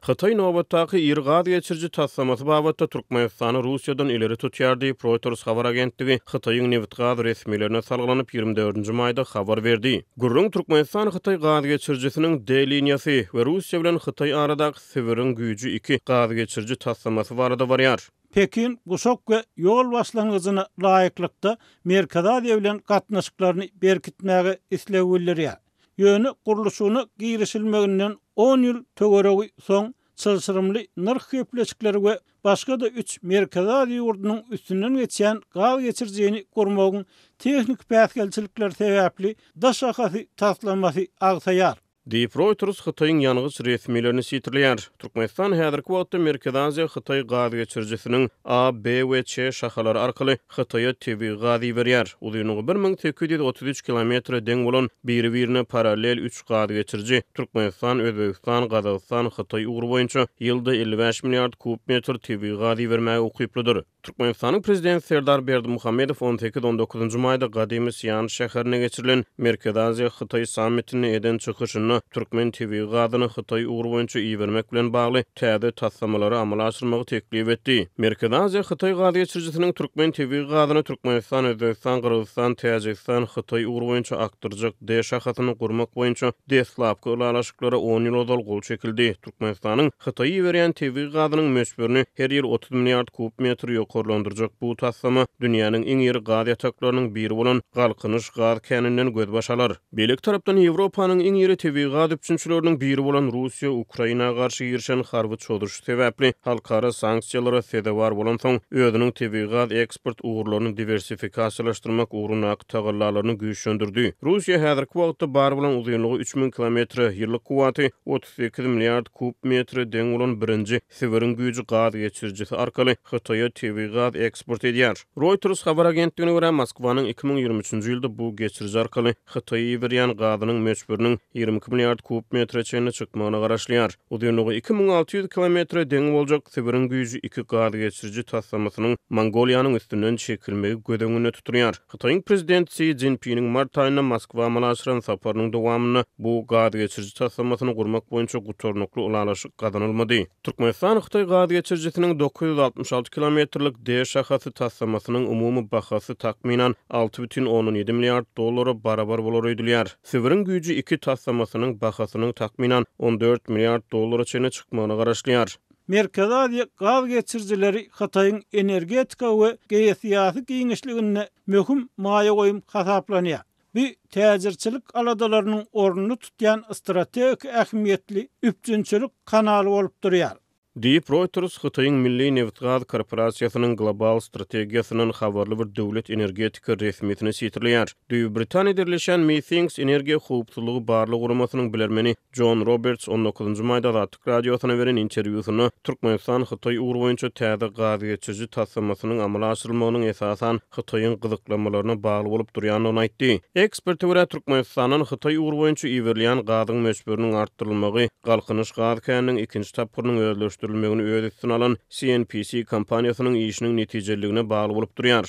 Hytaý nobatdaky iri gaz geçiriji taslamasy babatda Türkmenistany Russiýadan ileri tutýar diýip, Reuters habar agentligi Hytaýyň nebitgaz resmilerine salgylanyp, 24 nji maýda habar berdi. Gürrüň Türkmenistan-Hytaý gaz geçirijisiniň D liniýasy we Russiýa bilen Hytaý aradaky Sibiriň güýji iki gaz geçiriji taslamasy barada barýar. Pekin Guşak we ýol başlangyjyna laýyklykda Merkezi Aziýa bilen gatnaşyklaryny berkitmäge isleg bildirýär. Ýöne gurluşygyna girişilmeginden on ýyl töweregi soň çylşyrymly nyrh gepleşikleri we başga-da üç Merkezi Aziýa ýurdunyň üstünden geçýän gaz geçirijini gurmagyň tehniki päsgelçilikleri sebäpli daş şahasy taslamasy agsaýar. Diýip, Reuters Hytaýyň ýangyç resmilerini sitirleýär. Türkmenistan häzirki wagtda Merkezi Aziýa-Hytaý gaz geçirijisiniň A, B we Ç şahalary arkaly Hytaýa tebigy gaz iberýär. Uzynlygy 1833 kilometre deň bolan biri-birine parallel üç gaz geçiriji Türkmenistan, Özbegistan, Gazagystan, Hytaý ugry boýunça ýylda 55 milliard kub metr tebigy gaz ibermäge ukyplydyr. Türkmenistanyň Prezidenti Serdar Berdimuhamedow on sekiz, on dokuzynjy maýda gadymy Sian şäherinde geçirilen Merkezi Aziýa, Hytaý sammitinde eden çykyşynda türkmen tebigy gazyny Hytaý ugry boýunça ibermek bilen bagly täze taslamalary amala aşyrmagy teklip etdi. Merkezi Aziýa, Hytaý gaz geçirijisiniň türkmen tebigy gazyny Türkmenistan, Özbegistan, Gyrgyzystan, Täjigistan, Hytaý ugry boýunça akdyrjak D şahasyny gurmak boýunça deslapky ylalaşyklara on ýyl ozal gol çekildi. Türkmenistanyň Hytaýa iberýän tebigy gazynyň möçberini her ýyl 30 milliard kub metr ýokarlandyrjak bu taslama dünýäniň iň iri gaz ýataklarynyň biri bolan Galkynyş gaz käninden gözbaş alar. Beýleki tarapdan, Ýewropanyň iň iri tebigy gaz üpjünçileriniň biri bolan Russiýa Ukraina garşy girişen harby çozuşy sebäpli halkara sanksiýalara sezewar bolansoň, özüniň tebigy gaz eksport ugurlaryny diwersifikasiýalaşdyrmak ugrundaky tagallalaryny güýçlendirdi. Russiýa häzirki wagtda bar bolan uzynlygy 3000 kilometre, ýyllyk kuwwaty 38 milliard kub metre deň bolan birinji Sibiriň güýji gaz geçirijisi arkaly Hytaýa tebigy gaz eksport edýär. Reuters habar agentligine görä, Moskwanyň 2023-nji ýylda bu geçiriji arkaly Hytaýa iberýän gazynyň möçberiniň 22 milliard kub metre çenli çykmagyna garaşylýar. Uzynlygy 2600 kilometre deň boljak Sibiriň güýji iki gaz geçiriji taslamasynyň Mongoliýanyň üstünden çekilmegi göz öňünde tutulýar. Hytaýyň Prezidenti Si Szinpiniň mart aýynda Moskwa amala aşyran saparynyň dowamynda bu gaz geçiriji taslamasyny gurmak boýunça gutarnykly ylalaşyk gazanylmady. Türkmenistan-Hytaý gaz geçirijisiniň 966 kilometrlik D şahasy taslamasynyň umumy bahasy takmynan 6,7 milliard dollara barabar bolar öýdülýär. Sibiriň güýji iki taslamasynyň bahasynyň takmynan 14 milliard dollara çenli çykmagyna garaşylýar. Merkezi Aziýa gaz geçirijileri Hytaýyň energetika we geosyýasy giňişliginde möhüm maýa goýum hasaplanýar. Bu täjirçilik aladalarynyň ornuny tutýan strategik ähmiýetli üpjünçilik kanaly bolup durýar. Diýip, Reuters Hytaýyň Milli nebitgaz korporasiýasynyň global strategiýasyndan habarly bir döwlet energetika resmisini sitirleýär. Düýbi Britaniýada ýerleşýän Meetings energiýa howpsuzlygy barlag guramasynyň bilermeni Jon Roberts on dokuzynjy maýda Azatlyk Radiosyna beren interwýusynda Türkmenistan-Hytaý ugry boýunça täze gazgeçiriji taslamasynyň amala aşyrylmagynyň esasan Hytaýyň gyzyklanmalaryna bagly bolup durýandygyny aýtdy. Eksperte görä, Türkmenistandan Hytaý ugry boýunça iberilýän gazyň möçberiniň artdyrylmagy Galkynyş gaz käniniň ikinji tapgyrynyň özleşdirilmegini öz üstüne alan CNPC kompaniýasynyň işiniň netijeliligine bagly bolup durýar.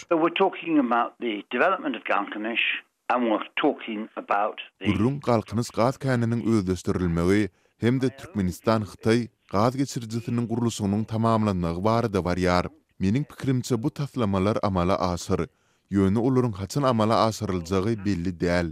Gürrüň Galkynyş gaz käniniň özleşdirilmegi hem-de Türkmenistan-Hytaý gaz geçirijisiniň gurluşygynyň tamamlanmagy barada barýar. Meniň pikirimçe bu taslamalar amala aşar, ýöne olaryň haçan amala aşyryljagy belli däl.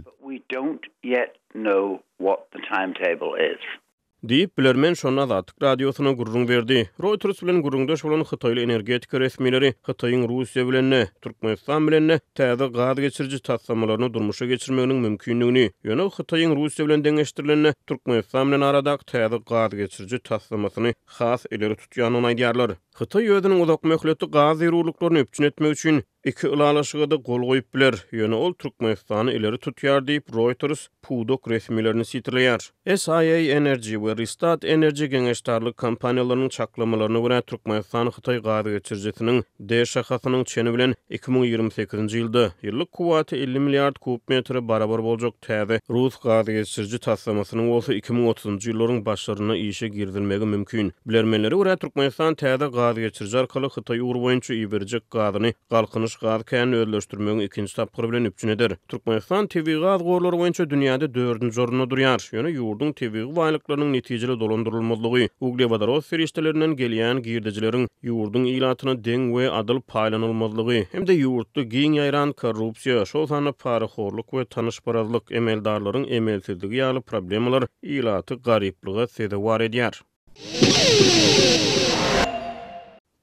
Diýip, bilermen şonda Azatlyk Radiosyna gürrüň berdi. Reuters bilen gürrüňdeş bolan hytaýly energetika resmileri Hytaýyň Russiýa bilen-de, Türkmenistan bilen-de täze gaz geçiriji taslamalaryny durmuşa geçirmeginiň mümkindigini, ýöne Hytaýyň Russiýa bilen deňeşdirilende Türkmenistan bilen aradaky täze gaz geçiriji taslamasyny has ileri tutýandygyny aýdýarlar. Hytaý özüniň uzakmöhletli gaz zerurlyklaryny üpjün etmek üçin iki ylalaşyga-da gol goýup biler, ýöne ol Türkmenistany ileri tutýar diýip, Reuters pudak resmilerini sitirleýär. SIA Energy we Rystad Energy geňeşdarlyk kompaniýalarynyň çaklamalaryna görä, Türkmenistan-Hytaý gaz geçirijisiniň D şahasynyň çeni bilen 2028-nji ýylda ýyllyk kuwwaty 50 milliard kub metre barabar boljak täze rus gaz geçiriji taslamasynyň bolsa 2030-njy ýyllaryň başlarynda işe girizilmegi mümkin. Bilermenlere görä, Türkmenistan täze gaz geçiriji arkaly Hytaý ugry boýunça iberjek gazyny Galkynyş. gaz känini özleşdirmegiň ikinji tapgyry bilen üpjün eder. Türkmenistan tebigy gaz gorlary boýunça dünýäde dördünji orunda durýar. Ýöne ýurduň tebigy baýlyklarynyň netijeli dolandyrylmazlygy, uglewodorod serişdelerinden gelýän girdejileriň ýurduň ilatyna deň we adyl paýlanylmazlygy hem-de ýurtda giň ýaýran korrupsiýa, şol sanda parahorluk we tanyşparazlyk, emeldarlaryň emelsizligi ýaly problemalar ilaty garyplyga sezewar edýär.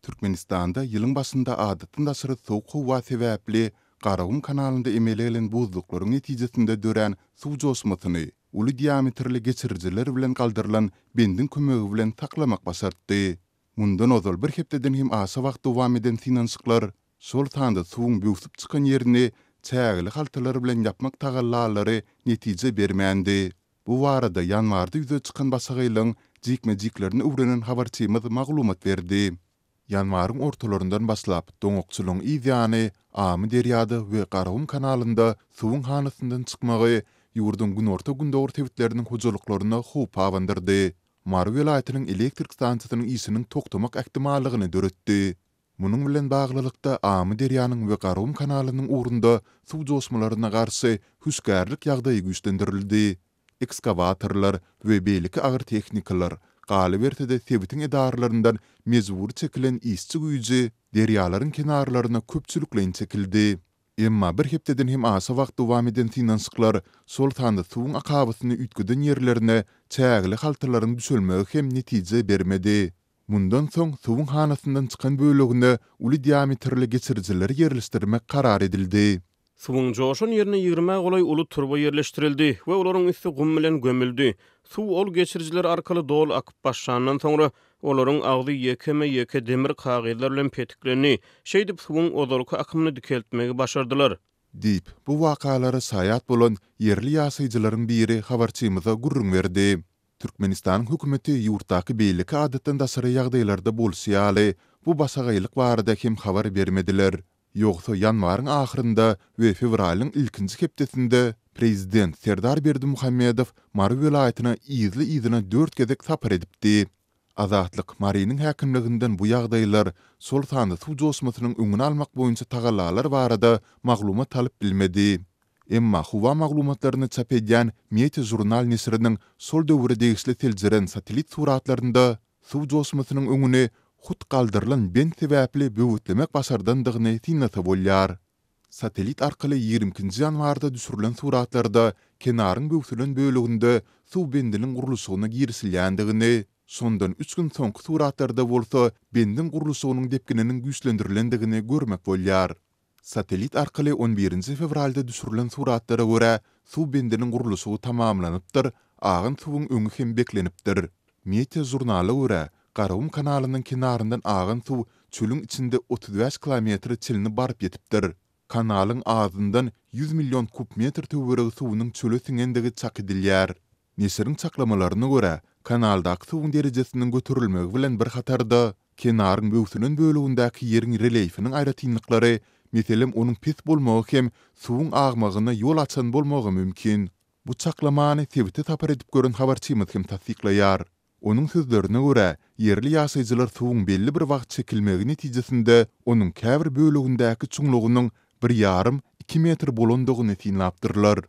Türkmenistanda ýylyň başynda adatdan daşary sowuk howa sebäpli Garagum kanalynda emele gelen buzluklaryň netijesinde dörän suw joşmasyny uly diametrli geçirijiler bilen galdyrylan bendiň kömegi bilen saklamak başartdy. Mundan ozal bir hepdeden hem aşa wagt dowam eden synanyşyklar, şol sanda suwuň böwsüp çykan ýerini çägeli haltalar bilen ýapmak tagallalary netije bermändi. Bu barada ýanwarda ýüze çykan başagaýlygyň jikme-jiklerini öwrenen habarçymyz maglumat berdi. Ýanwaryň ortalaryndan başlap, doňakçylygyň yz ýany Amyderýada we Garagum kanalynda suwuň hanasyndan çykmagy ýurduň günorta-gündogar sebitleriniň hojalyklaryna howp abandyrdy. Mary welaýatynyň elektrik stansiýasynyň işiniň togtamak ähtimallygyny döretdi. Munuň bilen baglylykda, Amyderýanyň we Garagum kanalynyň ugrunda suw joşmalaryna garşy hüşgärlik ýagdaýy güýçlendirildi. Ekskawatorlar we beýleki agyr tehnikalar, galyberse-de sebitiň edaralaryndan mejbury çekilen işçi güýji derýalaryň kenarlaryna köpçülikleýin çekildi. Emma bir hepdeden hem aşa wagt dowam eden synanyşyklar, şol sanda suwuň akabasyny üýtgeden ýerlerine çägeli haltalaryň düşelmegi hem netije bermedi. Mundan soň suwuň hanasyndan çykan bölegine uly diametrli geçirijileri ýerleşdirmek karar edildi. Suwuň joşan ýerine ýigrimä golaý uly turba ýerleşdirildi we olaryň üsti gum bilen gömüldi. Suw ol geçirijiler arkaly doly akyp başlandan soňra, olaryň agzy ýekeme-ýeke demir kagyzlar bilen petiklendi. Şeýdip, suwuň ozalky akymyny dikeltmegi başardylar. Diýip, bu wakalara şaýat bolan ýerli ýaşaýjylaryň biri habarçymyza gürrüň berdi. Türkmenistanyň hökümeti ýurtdaky beýleki adatdan daşary ýagdaýlarda bolşy ýaly, bu başagaýlyk barada hem habar bermediler. Ýogsa ýanwaryň ahyrynda we fewralyň ilkinji hepdesinde prezident Serdar Berdimuhamedow Mary welaýatyna yzly-yzyna dört gezek sapar edipdi. Azatlyk Marynyň häkimliginden bu ýagdaýlar, şol sanda suw joşmasynyň öňüni almak boýunça tagallalar barada maglumat alyp bilmedi. Emma howa maglumatlaryny çap edýän Meteožurnal neşiriniň şol döwüre degişli seljeren satellit suratlarynda suw joşmasynyň öňüni hut galdyrylan bent sebäpli böwetlemek başardandygyny synlasa bolýar. Satellit arkaly 22 nji ýanwarda düşürilen suratlarda kenaryň böwsülen böleginde suw bendiniň gurluşygyna girişilýändigini, şondan üç gün soňky suratlarda bolsa bendiň gurluşygynyň depgininiň güýçlendirilendigini görmek bolýar. Satellit arkaly on birinji fewralda düşürilen suratlara görä, suw bendiniň gurluşygy tamamlanypdyr, agan suwuň öňi hem beklenipdir. Meteor žurnala görä, Garagum kanalynyň kenaryndan agan suw çölüň içinde 35 kilometre çenli baryp ýetipdir. Kanalyň azyndan 100 million kub metr töweregi suwunyň çöle siňendigi çak edilýär. Neşiriň çaklamalaryna görä, kanaldaky suwuň derejesiniň göterilmegi bilen bir hatarda, kenaryň böwsülen bölegindäki ýeriň relýefiniň aýratynlyklary, meselem, onuň pes bolmagy hem suwuň agmagyna ýol açan bolmagy mümkin. Bu çaklamany sebite sapar edip gören habarçymyz hem tassyklaýar. Onuň sözlerine görä, ýerli ýaşaýjylar suwuň belli bir wagt çekilmegi netijesinde onuň käbir bölegindäki çuňlugynyň bir ýarym, iki metr bolandygyny synlapdyrlar.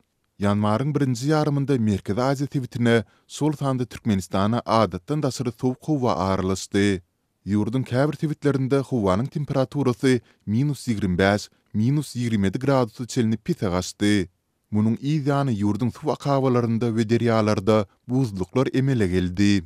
Ýanwaryň birinji ýarymynda Merkezi Aziýa sebitine, şol sanda Türkmenistana adatdan daşary sowuk howa aralaşdy. Ýurduň käbir sebitlerinde howanyň temperaturasy minus 25, minus 27 gradusa çenli pese gaçdy. Munuň yz ýany ýurduň suw akabalarynda we derýalarda buzluklar emele geldi.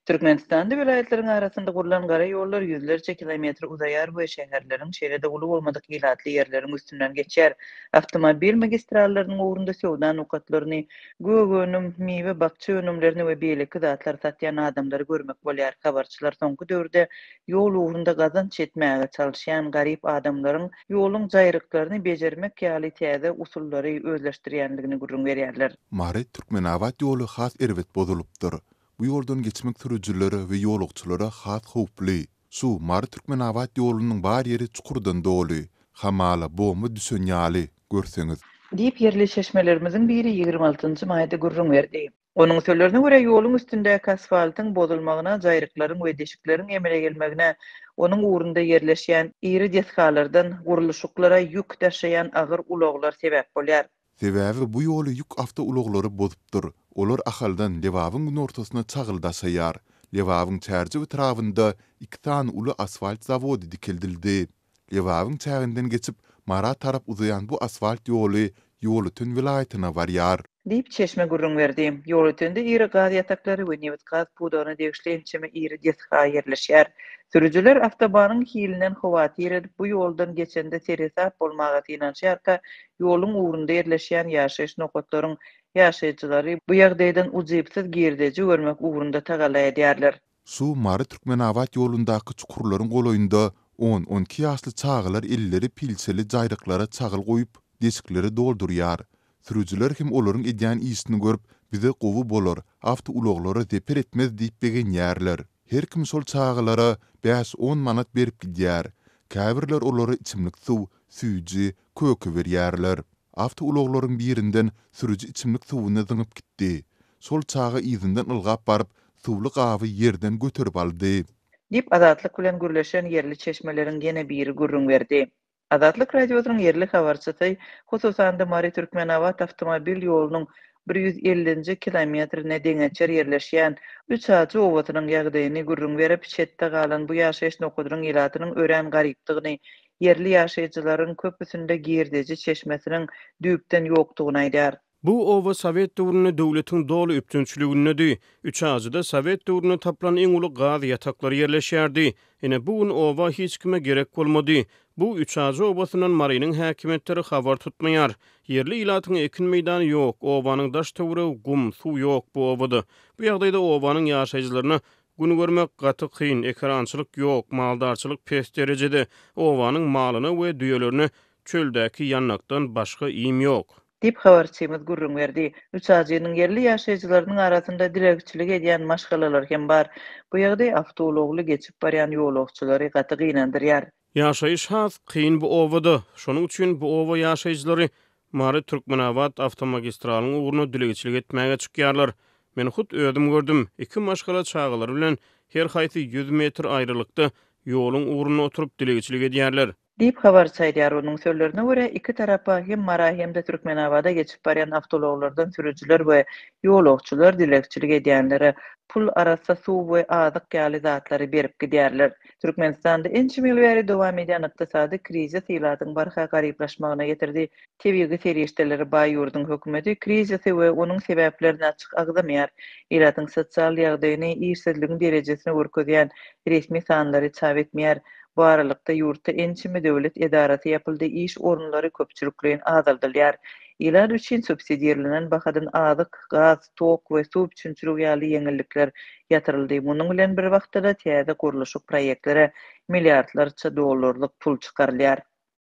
Türkmenistanda welaýatlaryň arasynda gurlan gara ýollar ýüzlerçe kilometre uzaýar we şäherleriň, şeýle-de uly bolmadyk ilatly ýerleriň üstünden geçýär. Awtomobil magistrallarynyň ugrunda söwda nokatlaryny, gök önüm, miwe, bakja önümlerini we beýleki zatlary satýan adamlary görmek bolýar. Habarçylar soňky döwürde ýol ugrunda gazanç etmäge çalyşýan garyp adamlaryň ýoluň jaýryklaryny bejermek ýaly täze usullary özleşdirýändigini gürrüň berýärler. Mary, Türkmenabat ýoly has erbet bozulypdyr. Bu ýoldan geçmek sürüjilere we ýolagçylara has howply. Şu Mary, Türkmenabat ýolunyň bar ýeri çukurdan doly. Hamala bomba düşen ýaly, görseňiz. Diýip, ýerli çeşmelerimiziň biri 26 maýda gürrüň berdi. Onuň sözlerine görä, ýoluň üstündäki asfaltyň bozulmagyna, jaýryklaryň we deşikleriň emele gelmegine onuň ugrunda ýerleşýän iri desgalardan gurluşyklara ýük daşaýan agyr ulaglar sebäp bolýar. Sebäbi bu ýoly ýük awtoulaglary bozupdyr. Olar Ahaldan Lebabyň günortasyna çagyl daşaýar. Lebabyň Çärjew etrabynda iki sany uly asfalt zawody dikeldildi. Lebabyň çäginden geçip, Mara tarap uzaýan bu asfalt ýoly Ýolöten welaýatyna barýar. Diýip, çeşme gürrüň berdi. Ýolötende iri gaz ýataklary we nebit-gaz pudagyna degişli ençeme iri desga ýerleşýär. Sürüjiler awtobanyň hilinden howatyr edip, bu ýoldan geçende seresap bolmaga synanyşýarka, ýoluň ugrunda ýerleşýän ýaşaýyş nokatlaryň ýaşaýjylary bu ýagdaýdan ujypsyz girdeji görmek ugrunda tagalla edýärler. Şu Mary-Türkmenabat ýolundaky çukurlaryň golaýynda on-on iki ýaşly çagalar elleri pilçeli jaýryklara çagyl guýup, deşikleri doldurýar. Sürüjiler hem olaryň edýän işini görüp, bize gowy bolar, awtoulaglara zeper etmez diýip begenýärler. Her kim şol çagalara bäş-on manat berip gidýär. Käbirler olara içimlik suw, süýji, köke berýärler. Awtoulaglaryň birinden sürüji içimlik suwuny zyňyp gitdi. Şol çaga yzyndan ylgap baryp, suwly gaby ýerden göterip aldy. Diýip, Azatlyk bilen gürleşen ýerli çeşmeleriň ýene biri gürrüň berdi. Azatlyk Radiosynyň ýerli habarçysy, hususan-da, Mary-Türkmenabat awtomobil ýolunyň 150-nji kilometrine deňeçer ýerleşýän Üçajy obasynyň ýagdaýyny gürrüň berip, çetde galan bu ýaşaýyş nokadynyň ilatynyň örän garypdygyny, ýerli ýaşaýjylaryň köpüsinde girdeji çeşmesiniň düýpden ýokdugyny aýdýar. Bu oba sowet döwründe döwletiň doly üpjünçiligindedi. Üçajyda sowet döwründe tapylan iň uly gaz ýataklary ýerleşýärdi. Ine, bu gün oba hiç kime gerek bolmady. Bu Üçajy obasyndan Marynyň häkimiýetleri habar tutmaýar. Ýerli ilatyň ekin meýdany ýok, obanyň daş-töweregi gum, suw ýok bu obada. Bu ýagdaýda obanyň ýaşaýjylaryna Gün görmek gaty kyn, ekerançylyk ýok, maldarçylyk pes derejede, obanyň malyna we düýelerine çöldäki ýandakdan başga iým ýok. Diýip, habarçymyz gürrüň berdi. Üçajynyň ýerli ýaşaýjylarynyň arasynda dilegçilik edýän maşgalalar hem bar. Bu ýagdaý awtoulagly geçip barýan ýolagçylary gaty gynandyrýar. Ýaşaýyş has kyn bu obada. Şonuň üçin bu oba ýaşaýjylary Mary-Türkmenabat awtomagistralyň ugruna dilegçilik etmäge çykýarlar. Men hut özüm gördüm, iki maşgala çagalary bilen her haýsy ýüz metr aýralykda ýoluň ugrunda oturyp dilegçilik edýärler. Diýip, habarçy aýdýar. Onuň sözlerine görä, iki tarapa, hem Mara, hem-de Türkmenabada geçip barýan awtoulaglardan sürüjiler we ýolagçylar dilegçilik edýänlere pul, arassa suw we azyk ýaly zatlary berip gidýärler. Türkmenistanda ençeme ýyl bäri dowam edýän ykdysady krizis ilatyň barha garyplaşmagyna getirdi. Tebigy serişdelere baý ýurduň hökümeti krizisi we onuň sebäplerini açyk agzamaýar. Ilatyň sosial ýagdaýyny, işsizligiň derejesini görkezýän resmi sanlary çap etmeýär. Bu aralykda, ýurtda ençeme döwlet edarasy ýapyldy, iş orunlary köpçülikleýin azaldylýar. Ilat üçin subsidirlenen bahadan azyk, gaz, tok we suw üpjünçiligi ýaly ýeňillikler ýatyryldy. Munuň bilen bir wagtda-da täze gurluşyk proýektlere milliardlarça dollarlyk pul çykarylýar.